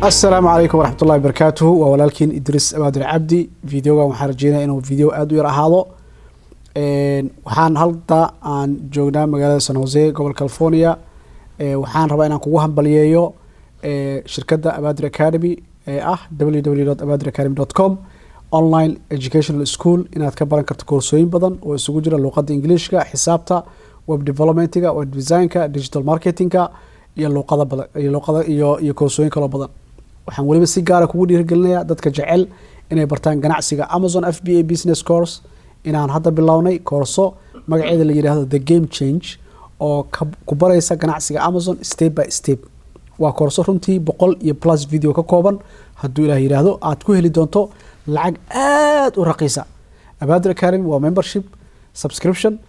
Asalaamu calaykum waraxmatullahi wabarakaatuhu. Waa walaalkiin Idriis Abaadir Cabdi. Videogan waxaan rajeynaya inuu video aada u yar ahaado. Waxaan hadda aan joognaa magaalada San Jose, gobol California. Waxaan rabaa inaan kugu hambaliyeeyo shirkadda Abaadir Academy ee ah www.abadiracademy.com, online educational school inaad ka baran karto koorsooyin badan oo isugu jira luuqadda Ingiliishka, xisaabta, web developmentiga, web designka, digital marketingka iyo luuqada badan iyo luuqada iyo koorsooyin kaloo badan. Waxaan weliba si gaara kugu dhiirigelinayaa dadka jecel inay bartaan ganacsiga Amazon FBA business course inaan hadda bilownay koorso magaceeda la yidhaahdo The Game Change, oo ku baraysa ganacsiga Amazon step by step. Waa koorso runtii 100 iyo plus video ka kooban. Hadduu Ilaah yidhaahdo, aad ku heli doonto lacag aada u raqiisa. Abaadir Academy waa membership subscription,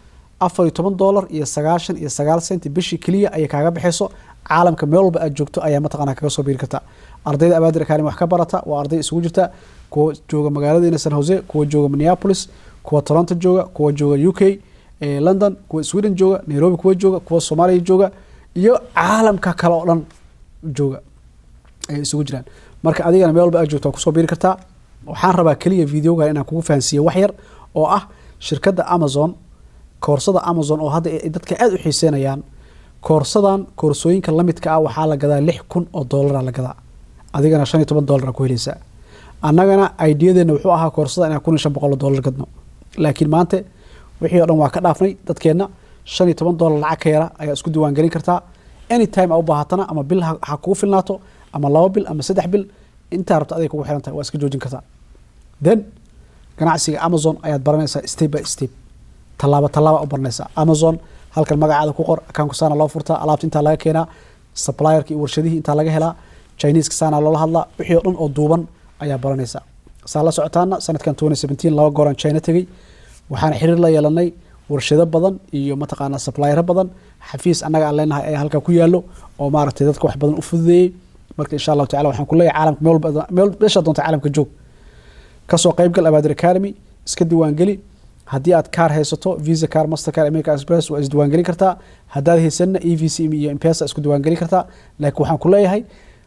$14.99 bishii keliya ayay kaaga baxayso. Caalamka meel walba aad joogto ayaa mataqaanaa kaga soo biiri karta. Ardayda Abaadir Academy wax ka barata waa arday isugu jirta kuwa jooga magaaladeena San Jose, kuwa jooga Minneapolis, kuwa Toronto jooga, kuwa jooga UK, London, kuwa Sweden jooga, Nairobi kuwa jooga, kuwa Soomaaliya jooga iyo caalamka kale oo dhan jooga ayay isugu jiraan. Marka adigana meel walba aad joogto waa kusoo biiri kartaa. Waxaan rabaa keliya videoga inaan kugu fahansiiyo wax yar oo ah shirkadda Amazon, koorsada Amazon oo hadda ay dadka aada u xiiseynayaan. Koorsadan koorsooyinka lamidka ah waxaa la gadaa 6,000 oo dollara la gadaa, adigana $15 ku heleysaa. Annagana ideadeena wuxuu ahaa koorsada inaan $1,500 oo dollar gadno, laakiin maanta wixii o dhan waa ka dhaafnay. Dadkeenna $15 lacag ka yara ayaa isku diiwaan gelin kartaa. Anytime aa u baahatana, ama bil ha kugu filnaato, ama 2 bil ama 3 bil, intaa rabta aday kugu xiran tahay, waa iska joojin kartaa. Then ganacsiga Amazon ayaad baranaysaa step by step, tallaabo tallaaba u baranaysaa. Amazon halkan magacaada ku qor, accountka saana loo furtaa, alaabta intaa laga keenaa, supplierka iyo warshadihii intaa laga helaa, Chineska saana loola hadlaa, wixii oo dhan oo duuban ayaa baranaysaa. Saa la socotaana, sanadkan 2017 laba gooraan China tegey. Waxaan xiriir la yeelanay warshado badan iyo mataqaanaa suppliero badan. Xafiis annaga aan leenahay ayaa halkaa ku yaalo oo maaragtay dadka wax badan u fududeeyey. Marka insha Allahu tacala waxaan ku leeyahay, caalamka meel walba, meel meeshaa doonta caalamka joog, kasoo qaybgal Abaadir Academy, iska diiwaangeli. Haddii aad kaar haysato, Visa card, Mastercard, American Express, waa isdiiwaangelin kartaa. Haddaad haysanna, EVC iyo M-Pesa isku diiwaangelin kartaa. Laakiin waxaan ku leeyahay,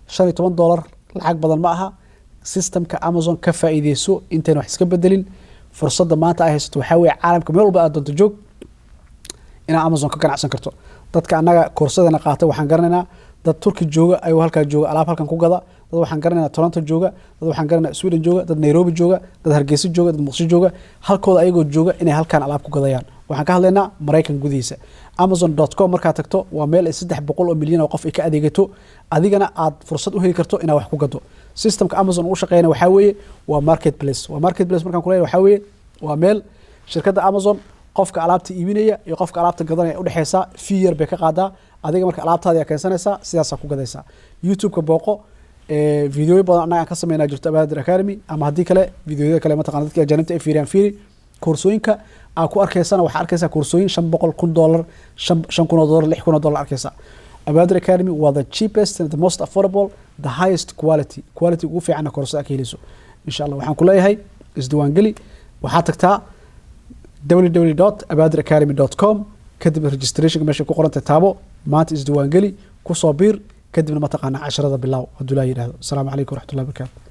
$15 lacag badan ma aha. Systemka Amazon ka faa'iideyso intayn wax iska bedelin. Fursadda maanta ay haysato waxaa weeye, caalamka meel walba aad doonto joog, inaad Amazon ka ganacsan karto. Dadka annaga koorsadana qaata waxaan garanaynaa dad Turki jooga, ayagoo halkaa jooga alaab halkan ku gada. Dad waxaan garanaynaa Toronto jooga, dad waxaan garanaynaa Sweden jooga, dad Nairobi jooga, dad Hargeysa jooga, dad Muqdisho jooga, halkooda ayagoo jooga inay halkan alaab ku gadayaan. Waxaan ka hadlaynaa Maraykan gudihiisa. Amazon.com markaad tagto, waa meel ay 300 oo milyan oo qof ay ka adeegato, adigana aad fursad u heli karto inaad wax ku gado. Systemka Amazon uu shaqeynaya waxaa weeye waa marketplace. Waa marketplace markaan kuleeyahay, waxaa weeye waa meel shirkadda Amazon qofka alaabta iibinaya iyo qofka alaabta gadanaya udhexeysa fee yar bay ka qaadaa. Adiga marka alaabtaadi aa keensanaysaa, sidaasaa ku gadaysaa. YouTube-ka booqo, videoyo badan annaga aan ka sameynaa jirto Abaadir Academy, ama haddii kale videoyada kale mataqana dadka ajaanibta ay fiiriyaan fiiri. Koorsooyinka aa ku arkaysana, waxaa arkaysaa koorsooyin 500, $1,000, 5,000 oo dollar, 6,000 oo dollar arkaysa. Abaadir Academy waa the cheapest and the most affordable, the highest quality, quality ugu fiicanna koorsada ka heleyso insha Allah. Waxaan ku leeyahay, isdiiwaangeli. Waxaad tagtaa www.abadiracademy.com, kadibna registrationka meesha ku qorantay taabo. Maanta isdiiwaangeli, kusoo biir, kadibna mataqaana casharada bilaaw hadduu laa yidhahdo. Asalaamu calaykum waraxmatullahi wabarakatu.